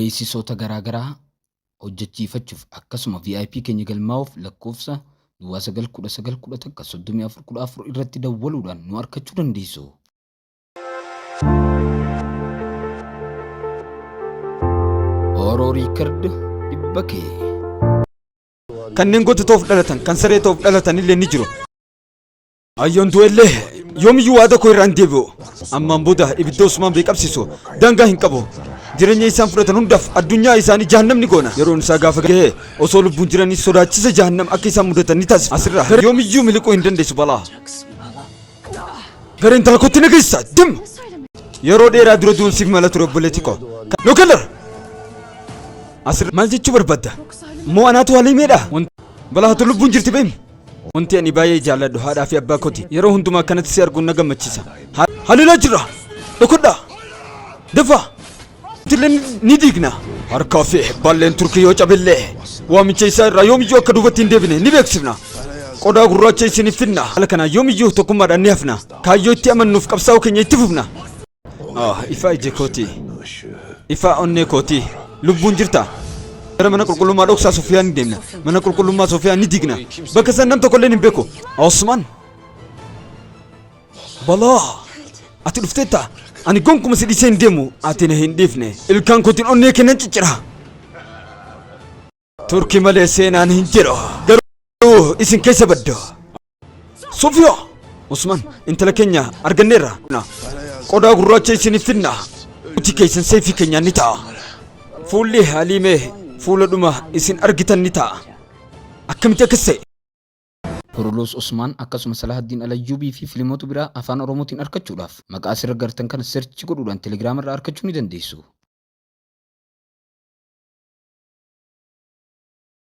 Beeksisoota garaa garaa hojjechiifachuuf akkasuma VIP keenya galmaa'uuf lakkoofsa duwwaa 9 19 11 34 14 irratti dawwaluudhaan nu arkachuu dandeessu. Oro Record dhibba kee. Kanneen goota ta'uuf dhalatan, kan saree ta'uuf dhalatan illee ni jiru. Ayyoon du'ellee yoomiyyuu waada koo irraa hin deebi'u. Ammaan booda ibidda Usmaan bee qabsiisu daangaa hin qabu. Jireenya isaan fudhatan hundaaf addunyaa isaanii jahannam ni goona. Yeroon isaa gaafa gahe osoo lubbuun jiranii sodaachisa jahannam akka isaan mudatan ni taasifna. Asirraa yoomiyyuu miliquu hin dandeessu balaa. Gara intala kootti na geessa. Dim! Yeroo dheeraa dura du'uun siif mala ture obboleetti koo. No killer! Asirra maal jechuu barbaadda? Moo anaatu haliimeedha? Balaa hatu lubbuun jirti beem. Wanti ani baay'ee jaalladhu haadhaa fi abbaa kooti. Yeroo hundumaa akkanatti si arguun na gammachiisa. Haliilaa jirra! Dhokadhaa! Dafaa! Tillee ni diigna. Harkaa fi baalleen Turkii yoo cabellee waamicha isaa irraa yoomiyyuu akka duubatti hin deebine ni beeksifna. Qodaa gurraacha isiniif fidna. Haala kanaan yoomiyyuu tokkummaadhaan ni hafna. Kaayyoo itti amannuuf qabsaa'uu keenya itti fufna. Ah, ifaa ija kootii. Ifaa onnee kootii. Lubbuun jirta. Gara mana qulqullummaa dhoksaa Sofiyaa ni deemna. Mana qulqullummaa Sofiyaa ni diigna. Bakka san nam tokkolleen hin beeku. Osman. Balaa. Ati dhufteetta. Ani gonkuma si dhiisee hin deemu. Ati na hin dhiifne. Ilkaan kootiin onnee kee nan ciccira. Turkii malee seenaan hin jiru. Garuu isin keessa baddu. Sofiyaa! Usman, intala keenya arganneerra. Qodaa gurraacha isiniif fidna. Nuti keessan seefii keenyaan ni ta'a. Fuulli Haliimee fuula dhuma isin argitan ni ta'a. Akkamitti akkas ta'e? Kuruloos Usmaan akkasuma Salahaddiin Alayyuubii fi filimoota biraa Afaan Oromootiin arkachuudhaaf maqaa asirra gartan kana search godhuudhaan Telegram irraa arkachuu ni dandeessu.